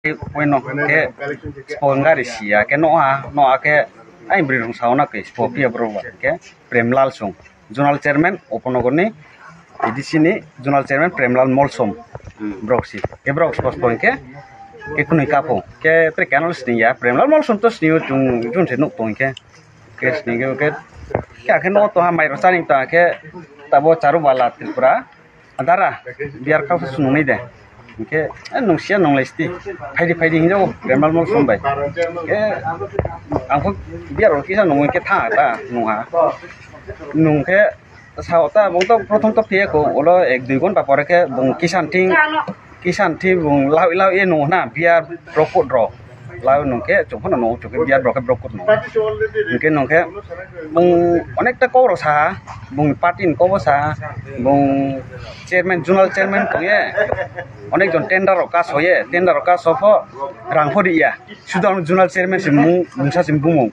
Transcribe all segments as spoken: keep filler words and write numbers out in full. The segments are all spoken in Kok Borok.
Poino ke spon gari siya ke noha noha ke ai bwrwi rong sauna ke spo piya bro ba ke Premlal Song, Zonal Chairman Upanagar ni, A D C ni Zonal Chairman Premlal Molsom. Hmm. Brok si ke brok spos pon ke ke kunui kapo ke tre kanal sini ya Premlal Molsom to sini chung jun se nuk tong ke ke sini ke ke ke no to ha mai ro sani ta ke tabo Charubala Tripura. Adara, biyar kha se nungnai de. Hingke, eh, nungsiya nunglai sti. Phaidi, phaidi hinjao, Premlal Molsom bai. Eh, ang kho biyar rok kisa nungwi khe tha ta nungha. Nungkhe sao ta, bung to prothom to phiye ko, ulo ek dui ghonta pore khe bung kisan thing, kisan thing bung lau, lau ye nungna biyar rok kut rok. Lau nungkhe, chwng phano nungo, chwng khe biyar borok khe borok kut nungo. Hingkhe nungkhe bung onekta kok rok saha, bung party ni kok bo saha, bung chairman, zonal chairman tongye, onek jon tender rok kasoye, tender rok kaso pho rang pho riya. Sudo ang zonal chairman se mung, mungsa se bumung,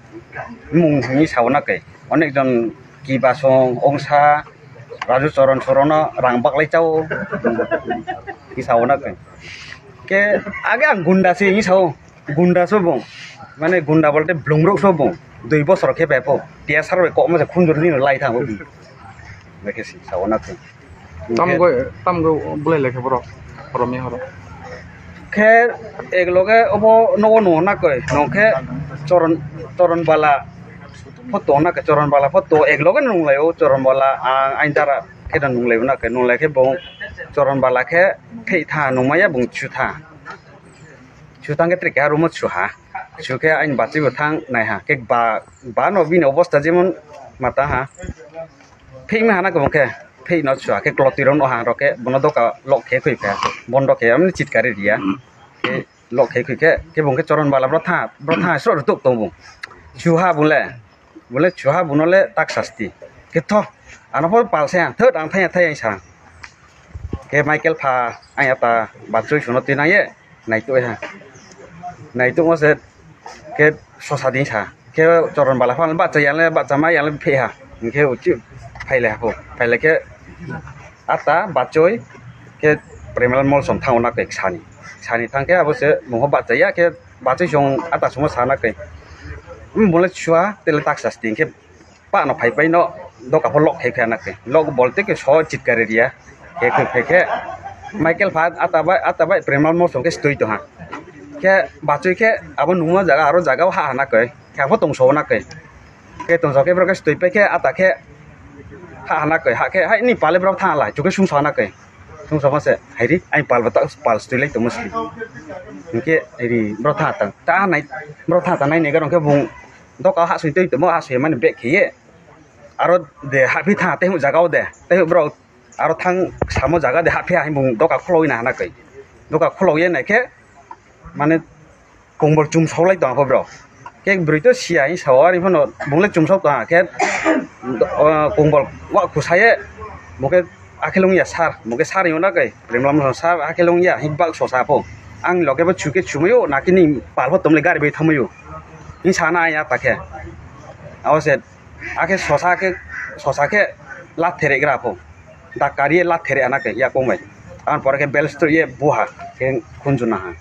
mung hinwi sao na khe. Onek jon Kibasong, Ongsa, Raju Choron Sorono rang baklai chao, hinwi sao na khe. Khe age ang gunda se hinwi sao. Gunda so bung, mane gunda bolte blungrok so bung, dui bosor khe bepho, T S R bai kokma se khunjur ni lai thango bung. Bekhe si sao na thung. Tam goi, tam goi bulai lekhe borok, borok mi horo. Khe ek loge obo nogo nung na koi, nung khe Choron, Choron Bala photo na khe, Choron Bala photo ek loge nung lai o, Choron Bala ang ain dara khe da nung lai o na khe, nung lai khe bung Choron Bala khe thei tha nung maya bung chu tha. Su tang khe tre keha room o su ha. Su khe aini bachwi bo thang nai ha. Khe ba, ba no bini obosta jemon mata ha. Phik ma hana kwbang khe. Phik no su ha khe klotwi rok no ha rok khe bono doka lock khe khoi kha. Bondo khe amni chitkari riya. Khe lock khe khoi khe. Khe bung khe Choron Bala bro tha, bro tha sro rw tuk tong bung. Su ha bung le. Bole chuha buno le tak sasti. Khe tho, ano pho pal saya, thot ang thaya thaya sa. Khe Michael pha, ang ata bachoi suno twi nang ye, naituk ha. Naituk mo se, khe sosa din sa. Khe Choron Bala pha, bacha yang le, bacha ma yang le phe ha. Hingkhe uchi phaile ha pho. Phaile khe ata bachoi khe Premlal Molsom thango na khe sani. Sani thang khe abo se mungho bachaya khe bachoi song ata sumo sana khe. Bole chua tele tak sasti khe pa no phai pai no doka pho lock khai kha na khe. Lock bolte khe so chitkari riya. Khe khe khe khe Michael pha ata bai ata bai Premlal Molsom khe stoi to ha. Khe bachoi khe abo nungma jaga aro jaga ha ha na khe. Khe abo tong so na khe. Khe tong so khe bro khe stoi pai khe ata khe ha ha na khe. Ha khe hai ni pale bro tha la. Chu khe sung so na khe. Sung sama se, hai ri, ai pal bata, pal stui lai tongma sli. Hingke, hai ri, bro tha tang, ta nai, bro tha tang nai ne garong khe bung, doka ha sui tei tongma, ha sui mani bag khiye. Aro de, ha phi tha, tei hu jaga o de, tei hu bro, aro thang samo jaga de, ha phi ha bung doka khuloi na hana kai. Doka khuloi ye nai khe, mane, Kongbol chumsok lai tong kho bro. Khe bwrwi to siya hing sao, ani phano bung le chumsok tong khe, o, kongbol wa khusa ye, bo khe akhel wng ya sir, bo khe sir wng na kai, Premlal sir akhel wng ya, hing bak sosa pho. Ang loge bo chu khe chumui o, na kini pal pho tom le gari bai thamui o. Hing sana ya ta khe. Abo se, akhe sosa khe, sosa khe la therek gra pho. Da kariye la there ana khe ya kong bai. An pore khe bel stro ye buha khe khunju na ha.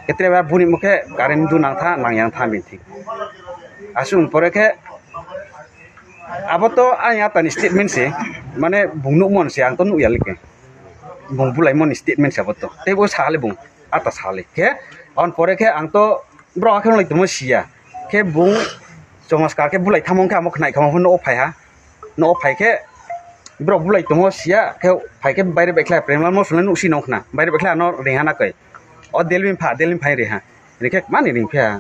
Khe tre ba buni mukhe current du nang tha nang yang tha min thik. Asung pore khe abo to ani atani statement se mane bung nuk mon se ang to nuk ya like. Bung bulai mon statement se abo to. Tei bo sa le bung ata sa le khe an pore khe ang to bro akhe lai tongmo siya. Khe bung chamaskar khe bulai thamong khe amo khnai khamong phano o phai ha. No phai khe borok bulai tongo siya khe phai khe baire bai khlai Premlal Molsom le nuksi nong khna baire bai khlai ano ring hana kai. O Delvin pha, Delvin phai ring ha. Ring khe mani ring pha.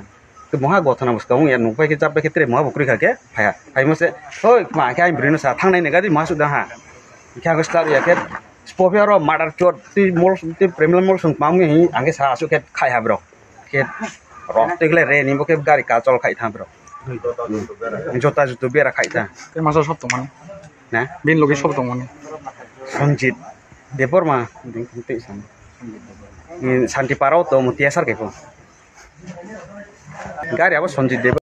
Khe moha gothana bwskang ya nung pai khe chap pai khe tre moha bo kwrwi kha khe phai ha. Phai mo se, "Oi, ma khe ai bwrwi no sa thang nai ne gadi moha suk dang ha." Khe ang start ya khe spo phe aro murder chot twi mol twi Premlal Molsom ma mi hi ang khe sa asuk khe khai ha borok. Khe rok twi khlai re ni bo khe gari kachol khai tha borok. Jota jutu bera khai ta. Tei masa sob tongmani. Na? Bini logi sob tongmani. Sanjit Debbarma. Ni Santi Parao to mutia sar kaipo. Gari abo Sanjit Debbarma.